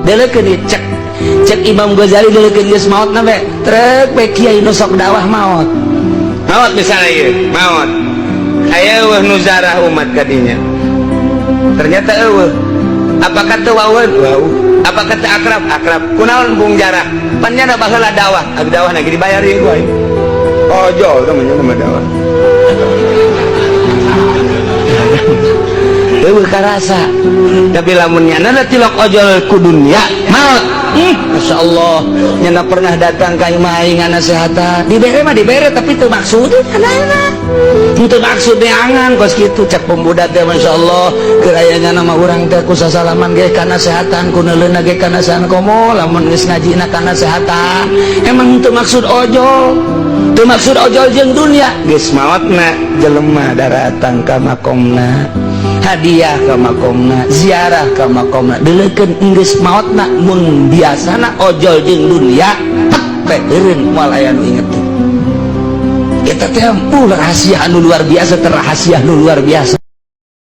Deleukeun ieu, cek cek Imam Ghazali, deleukeun geus maot na be trek be kiai nu sok dakwah maot. Maot misalnya ieu, maot. Aya eueuh nu zarah umat kadinya. Ternyata eueuh. Apa kata wawen? Wau. Apa kata akrab? Akrab. Kunaon bung jarah? Pan nya baheula dakwah. Abi dakwah lagi dibayar ieu ku aing. Ojol temannya nama dakwah. Eueuh karasa. Tapi lamun nyana tilok ojol ku dunia maot. Masya Allah, nyana pernah datang ka imah aing ngasehatan. Dibere mah dibere, tapi teu maksud anak. Teu maksud neangan kos kitu cek pemuda teh. Masya Allah, keur aya nyana mah urang teh ku sasalaman ge kana sehatan, ku neuleuna ge kana sehatan, komo lamun geus ngajina kana sehatan. Emang teu maksud ojol. Teu maksud ojol jeung dunia. Geus maotna jelema daratang ka makomna, hadiah ka makomna, ziarah ka makomna. Deleukeun geus maotna, mun biasana ojol jeung dunia tek teh eureun, moal aya nu inget. Eta teh rahasia anu luar biasa, teh rahasia anu luar biasa.